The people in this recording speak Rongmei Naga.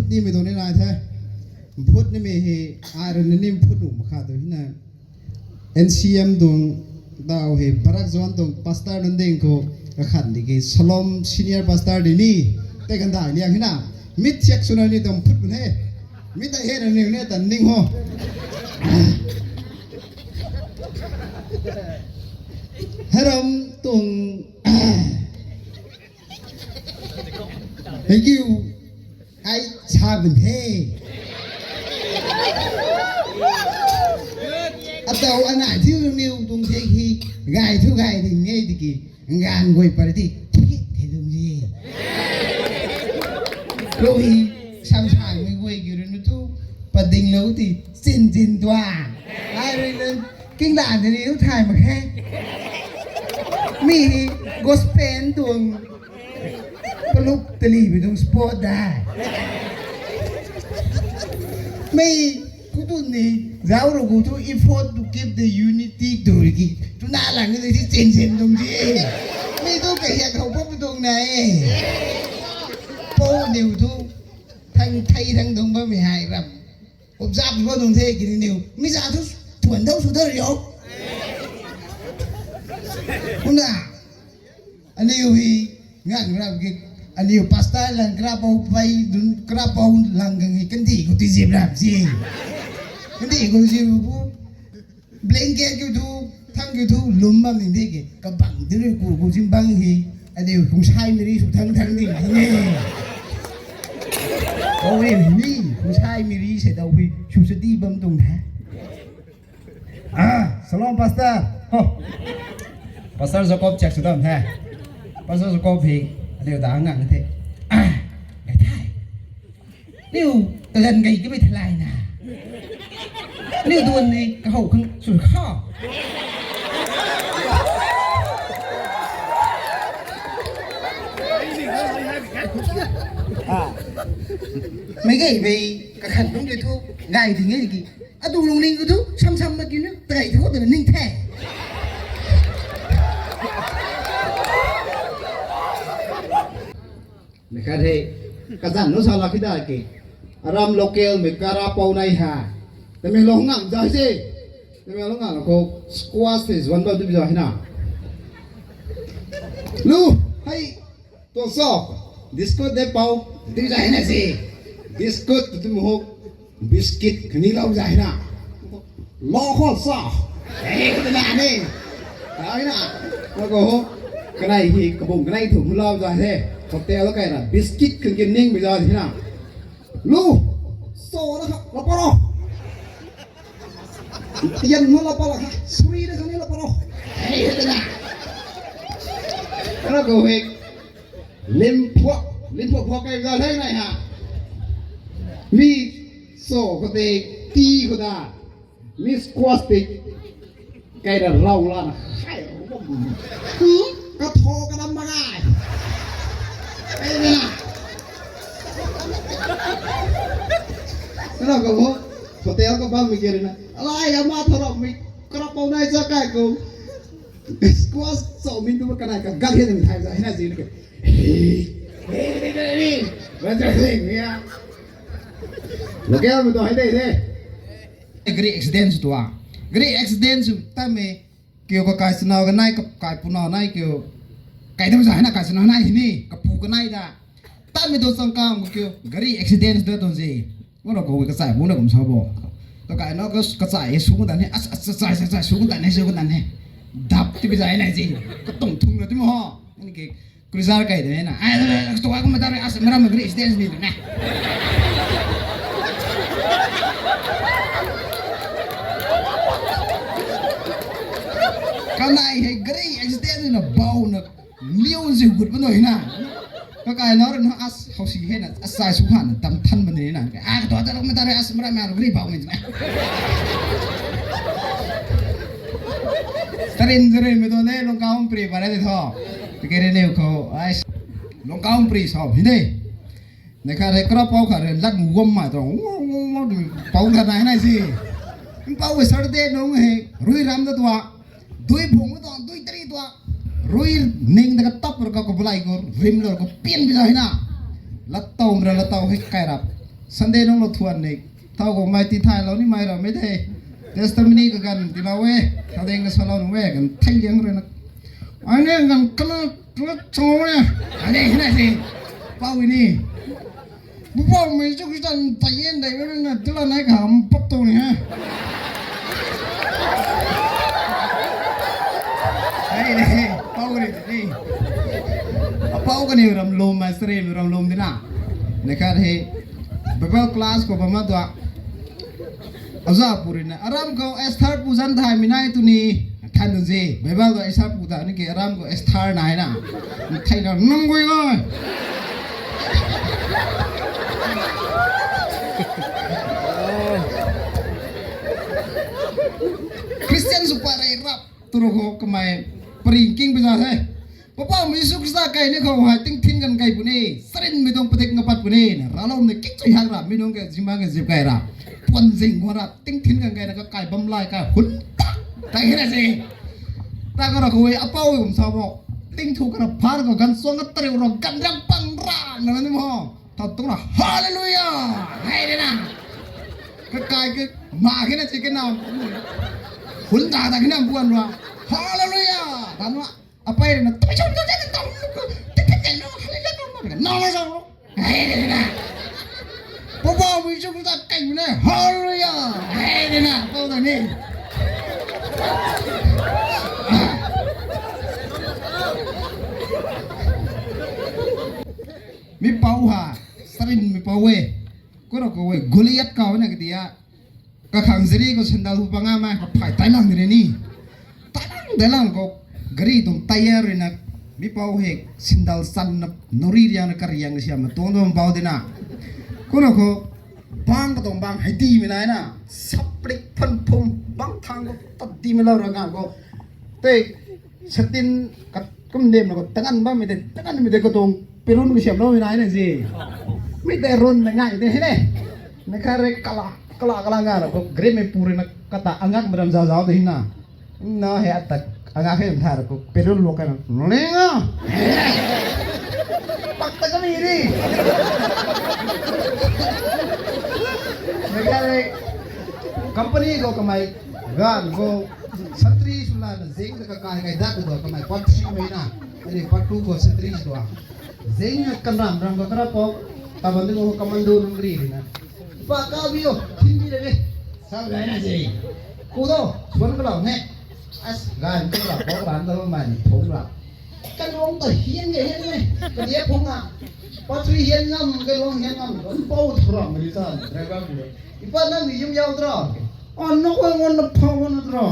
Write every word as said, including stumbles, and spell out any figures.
Nimei tuang ni nai the. Phut nimei hei, ai rui na nim phut nuh makha tu hina. N C M tuang, tau hei, Barak Zone tuang pastor nunc ding khou, kakhan di ki, Shalom senior pastor di ni, tei kan dai liang hina. Mit thiak swna ni tuang phut bun he. Mit ta he na ni ne tan ning ho. Heram tuang Thank you. Ai sa bun the. Atau anai thiu niw tuang the hi, gay thu gay ding e tiki, ngan guay par di, thit the dum e. Lo hi, sam sai mei guay ki rui nu thu, pading lo ti, chin chin tua. Ai rui na, king dan de ni u thay mak he. Mi hi, gospel tuang, paluk tali bi tuang sport da. Mei, kutu ni, zau ro kutu effort to keep the unity tu ki. Tu na lang ni si chen chen dum si. Mei tu kahiak khou pa pu tuang na e. Po niw tu, thang thei thang dum ba mei hai ram. Observe ba tuang the ki niw. Mei za tu, tuan dau su da rio. Kumna. Aniu hi, ngang rap ki, aniu pastor lang krapou pai, dun krapou lang gang hi, kandi khou ti zip rap si. Kandi khou zip bu, blanket kiu thu, thang kiu thu, lum bam ning de ki, kabang di rui ku, ku zim bang hi, aniu kung sai miri su thang thang ding hi ne. Kau e ni, kung sai miri se dau hi, su sa di bam tuang the. Ah, Shalom Pastor. Ho. Pastor Jacob check sw dam the. Pastor Jacob hi, aliu da ngang the. Ah, gai thai. Niu, kagan gai ki mei thalai na. Niu duan ni, kahou khang sw kha. Mei gai mei, kakhan nung de thu, gai ding e ki. Adu lungning khou tu, sam sam mak ki na, tei thu twna ning the. Mei khat hei, kazanc nu sa lak ki da ki. Aram local mei karapou nai ha. Tamenglong ngang zai se. Tamenglong ngang khou squash tei zuan bam tu bi zai na. Lu, hei, Tuang cho, biscuit de pou, ti zai na si. Biscuit tu tu mu huk, biscuit kani lou zai na. Lo khou cho. Hei, kata na ni. Ai na. Lo khou huk, kanei hi, kabung kanei thu mu lou zai he. Hotel kai na, biscuit kan kin ning bi zai na. Lu, so na kha, lo pa lo. Yan mo lo pa lo kha, suri na kha ni lo pa lo. Hei, kata na. Lo khou hei. Limphuak, limphuak phuak kai ga thei nai ha. Mi so khou tei, ti khou da. Mi squash tei. Kai da rau la na. Hai, hmm? Ka tho ka nam ma ngai. Kai da na. Ka na ka ho. Hotel ka bam mi kiri na. Alai ama tho rau mi. Ka rau pau nai sa kai ko. Squash so mi tu ka nai ka gak he na mi thai sa he na zi na ka. Hey, hey, hey, hey, hey. Local mei tu hei de de. Gari accident sw tua. Gari accident sw ta mei. Kiu ka kai suna ka nai, ka kai puna nai kiu. Kai dam zai na kai suna nai hini, ka pu ka nai da. Ta mei tu chang kam kiu. Gari accident sw ta tuang zi. Ngon na kou ka chai bu na kum sa bo. Ka kai na ka, ka chai e su kun tan he. As, as, chai, chai, chai, su kun tan he, su kun tan he. Dap ti bi zai nai zi. Ka tong thung na ti mo ho. Ani ke Cruiser kai de na. Ai, tu ai kum ta re, as, mera mei gari accident ni na. Kanai hei gari accident ni na bau na liu zi gut bano hei na. Ka kai na re na as hausi hei na as sai su ha na dam than bani na. Ah, tu ta kum ta re as mera mei gari bau ni na. Tarin zarin mei tu ne lungkau pri ba re de tho. Tikere neu khou, ai, lungkau pri sau, hinde. Nei khat re, kara pau khat re, lat mu guam mai tuang, pau khat nai nai si. Pau e Saturday nung he, rui ram da tua. Dui phung tuang, dui tari tua. Rui ning da ka tap ra ka ko bulai ko, rim lo ko, pian bi la hina. Lat tau mra, lat tau he kai rap. Sunday nung lou thuan ni. Tau khou mei ti thaylou nimei ramei the. Testimony kaganv tilou e. Tadeng na salou nung e. Kan thei liang rui na. Ai ne ngang kana tuat chong e. Ai ne hina si. Pau ni. Bupau mei chu kitan tayen dai na tila nai ka ham pap to ni ha. Ai ne. Pau ni ni. Apau kaniw ram lum, mei sari ram lum dina. Neikhat hei Bible class khou bam ma tua. Aza pu rui na, aram khou Esther pu zan thay mi nai tu ni, than tu zi. Bible khou Esther pu ta ni ke, aram khou Esther nai na. Thay na, nung gui goi. Christian sw pa rei rap, tu rui khou kamei, paring king pi za the. Poubauhmei Jisu Khrista kai ni khou hei tingthin kan kai puni, sarinmei tuang padik nga pat puni, na raloumei kikchui hak ra, mi nung ke zimang ke zip kai ra, puan zing khou ra, tingthin kan kai na kakai bam lai kai, hun tak, tai hei na si. Ta ka ra khou e, apau e kum sa bo, ting thu ka ra phar khou gan suang ka tariu ra, gan rang pang ra, na ni mo. Tau tung ra, Hallelujah! Hei de na. Kakai ke, ma ke na si ke na. Hun ta ta ke na buan ra. Hallelujah! Tan ra. Apai rui na, "Tabui chom chom chom chom, tabui chom chom chom, hallelujah, chom chom chom, nang la chom." Hei de na. Poubauhmei Jisu Khrista kai na, hallelujah. Hei de na, pou ta ni. Mi pou ha, sarinmei pou e. Kura khou e, Goliath kau na kati a. Kakhang jari khou sandal hu panga mai, kaphai tailang di ni. Tailang, tailang khou, gari tuang tyre rui na, mi pou hei sandal san na, nori riang na kariang na siam na tuang tuang pou di na. Kura khou, bang katuang bang hei di mi nai na, saplik phan phum, bang thang khou, tat di mi lau ra ngang khou. Tei, satin kat kum dem na khou, tangan bam mi tei, tangan mi tei katuang, pirun khou siam lou mi nai na si. Mi tei run na ngai tei hei ne. Na kha rei kala, kala, kala nga na khou, gari mei pu rui na kata angak mi ram zau zau tei hei na. Na hei atak, angak hei ntha ra khou, pirun lou kai na, "Ling a!" Pak ta kami ni. Na kha rei, company khou kamei, gan khou, satri sw la na zing ta kakai kai dat khou kamei, part three mei na. Ani part two khou satri sw a. Zing na kanram ram khou tara pou, taban di khou commando nung ri ri na. Pa ka bi o, thin bi le le. Sa gay na si. Ku do, suan ka lau ne. As, gan ka lau, pou ran da lo mani, phung ra. Ka luang ta hian ge hian ge. Ka dia phung a. Part three hian ngam, ka luang hian ngam. Pou thu ram mani ta, driver bi le. Ipa nang ni yum yau tro. Oh, no, I want the power na tro.